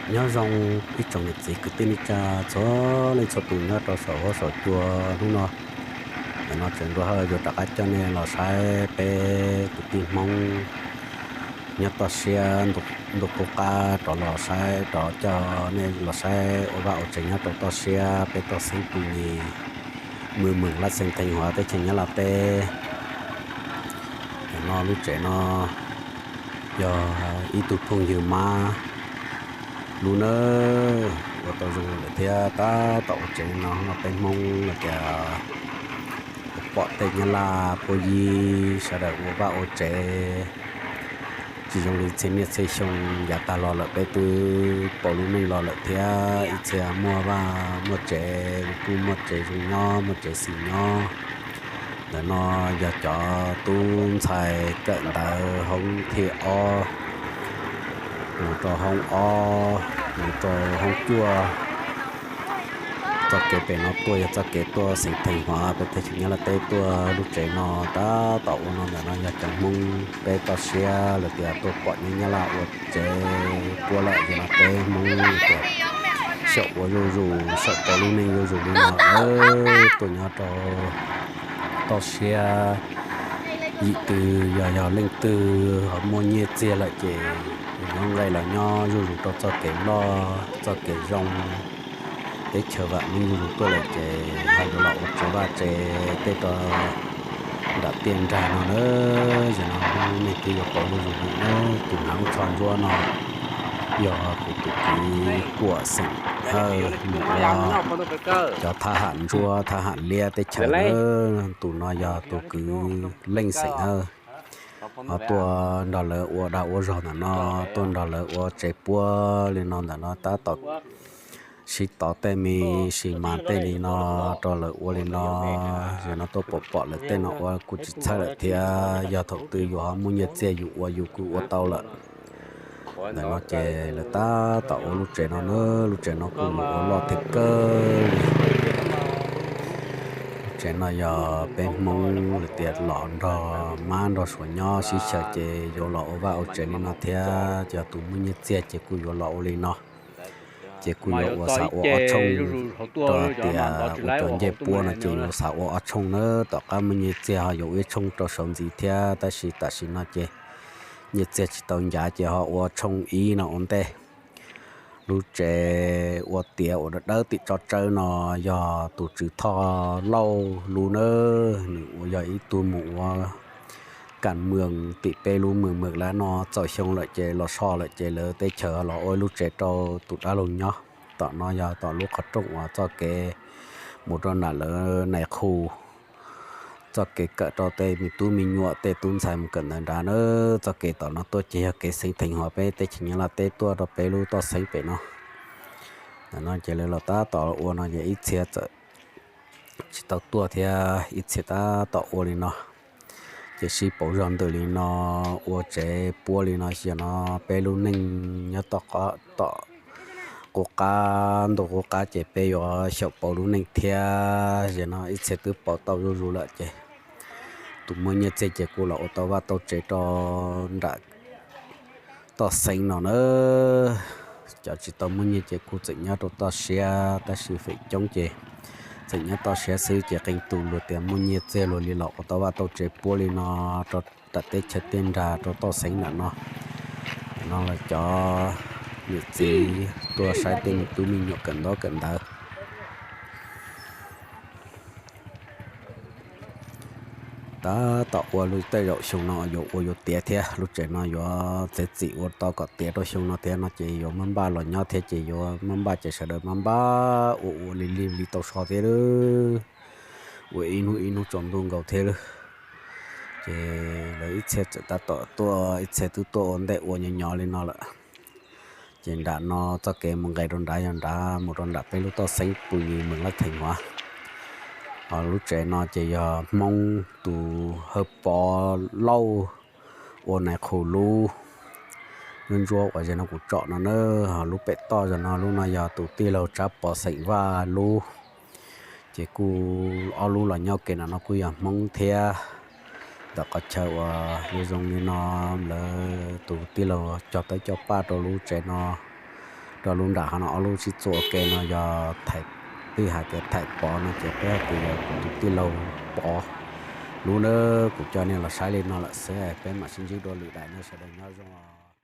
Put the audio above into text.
Nyob zoo ib tsoom niam txiv kwv tij neej tsa txhua leej txhua tus nyob rau saum huab saum cua hnub no. Ntawm no tseem nrua hawj yuav rov qab coj nej los saib peb kwv tij Hmoob nyob toj siab ntu qub qab rov los saib, rov coj nej los saib ua vaj ua tsev nyob rau toj siab peb toj xeeb pus nyis, mws mws lab xeev theej huav teb chaws Nyab Laj teb. Ntawm no lub tsev no yog ib tug phooj ywg mab lub nawb, ua tau zoo lawm thiab tab tom ua tsev no no peb Hmoob los cas pom tej Nyab Laj puab yib sawv daws ua vaj ua tsev tsis zoo li txhia niaj txhia xyoo yav tag los lawm, peb twb pauv lub neej los lawm thiab ib txhia muaj vaj muaj tsev, kuj muaj tsev zoo nyob muaj tsev xis nyob. Ntawm no yog cov tub ntxhais kawm ntawv hoob thib ob mus rau hoob ob mus rau hoob cuaj. Txoj kev pem no tuaj yog txoj kev tuaj xeev theej huav peb teb chaws Nyab Laj teb tuaj lub tsev no tab tom ua no. Ntawm no yog cov Hmoob peb toj siab lawm tias tuaj pom Nyab Laj ua tsev puab lawm, yog no peb Hmoob tias xyaum ua zuj zus, xyaum tau lub neej zuj zus li no, tuaj nyob rau toj siab. Yim twg yog yog leej twg ho muaj nyiaj txiag lawm ces yuav nqe los nyob zuj zus rau txoj kev loj txoj kev zoo, teb chaws vam meej zuj zus tuaj lawm ces ho yuav los ua tsev vaj tsev tej rau nram tiaj nrag no na. Yog no nej twb yuav pom zuj zus li na, tus hnav lub tsho ntsuab no yog kuv tus kwv Kuam xeem Hawj mus ua cov thab ham ntsuab thab ham liab teb chaws na. Tus no yog tus kwv Leej xeem Hawj, ho tuaj nrog lawv ua dag ua zog ntawm no, tuaj nrog lawv ua tsev puab li no ntawm no tab tom sib tov tej me sis mas tej li no rau lawv ua li no. Yog no tuaj pom pom lawv tej no ua kuj tsis txhawj lawm thiab, yog thaum twg yus ho muaj nyiaj txiag yus ua yus kuj ua tau lawm. Ntawm no ces lawv tab tom ua lub tsev no na, lub tsev no kuj yuav ua loj thiab kawg li. Lub tsev no yog peb Hmoob lawm tias los nrog mab nrog suav nyob sib xyaw ces yuav los ua vaj ua tsev li no thiab, ces yog tus muaj nyiaj txiag ces kuj yuav los ua li no. Ces kuj yuav ua xav ua ob tshooj rau tias ua cov ncej puab no ces yuav xav ua ob tshooj na, tom qab muaj nyiaj txiag ho yuav ua ib tshooj rau saud ntxiv thiab, tab sis tam sim no ces nyiaj txiag tsis tau ncav ces ho ua tshooj ib no ua ntej. Lub tsev ua tiav ua dawb dawb tim tsob tsawb no yog tus tswv Thoj Lauj lub nawb, nws ua yog ib tug mus ua kam mwm tim peb lub mwm mwm lab no txaus xyoo lawm ces los so lawm ces lawv teb chaws los ua ib lub tsev rau tus dab laug nyob. Tom no yog tom lub qhov rooj uas txoj kev mus rau nram lawv nais khu, txoj kev kawm rau tej me tub me nyuam tej tub ntxhais mus kawm ntawv nrad na. Txoj kev tom no tuaj ces yog kev xeev theem hov peb teb chaws Nyab Laj teb tuaj rau peb lub toj xeeb pem no. Ntawm no ces lawv los tab tom ua no ces ib txhia txawm tsis tau tuaj thiab ib txhia tab tom ua li no. Ces sib pauv zog ntawm li no, ua tsev puab li no, yog no peb lub neej nyob tom qub qab ntuj qub qab ces peb yuav xyaum pauv lub neej thiab. Yog no ib txhia twb pauv tau zuj zus lawm ces tus muaj nyiaj txiag ces kuj los ua tau vaj tau tsev rau nram toj xeeb no na. Cov tsis tau muaj nyiaj ces kuj tseem nyob rau toj siab, tab sis feem coob ces tseem nyob toj siab xwb ces qee tus luag tias muaj nyiaj txiag luag li los ua tau vaj tau tsev puab li no rau nram teb chaws tiaj nrag rau toj xeeb nram no. No los cov niam txiv tuaj saib tej me tub me nyuam kawm ntaub kawm ntawv. Tab tom ua lub tej zaum xyoo no yuav ua yuav tiav thiab, lub tsev no yuav txiav txim ua tau kom tiav rau xyoo no thiab no ces yuav maj npaj los nyob thiab ces yuav maj npaj ces sawv daws maj npaj ua ua li li li tau so thiab lawm. Ua ib hnub ib hnub tsaus ntuj nkaus thiab lawm. Ces lawv ib txhia txawm tab tom tuaj, ib txhia twb tuaj ua ntej ua nyo nyo li no lawm. Ces nram no txoj kev mus nqes rau nrad yog nrad mus rau nram peb lub toj xeeb pus yis meem lab theem huav. Ho lub tsev no ces yog Hmoob tus Hawj Pov Lauj ua nais khu lub, lub ntsuab uas zaum no kuv tsom no na. Ho lub pem toj zaum no lub no yog tus tij laug Tsab Pov xeem Vaj lub. Ces kuj ob lub los nyob kev nram no kuj yog Hmoob thiab. Ntawm qhov chaw uas zoo zoo li no, lawv tus tij laug cog tawb cog paj rau lub tsev no Rau lub nram hav no ob lub sib txuas ua ke no yog thaim, twb hais tias thaim pov no ces peb hais tias yog kuv tus tij laug pov lub na. Kuv coj nej los saib li no lawm xwb, peb mam sib ntsib dua lwm daim na, sawv daws nyob zoo.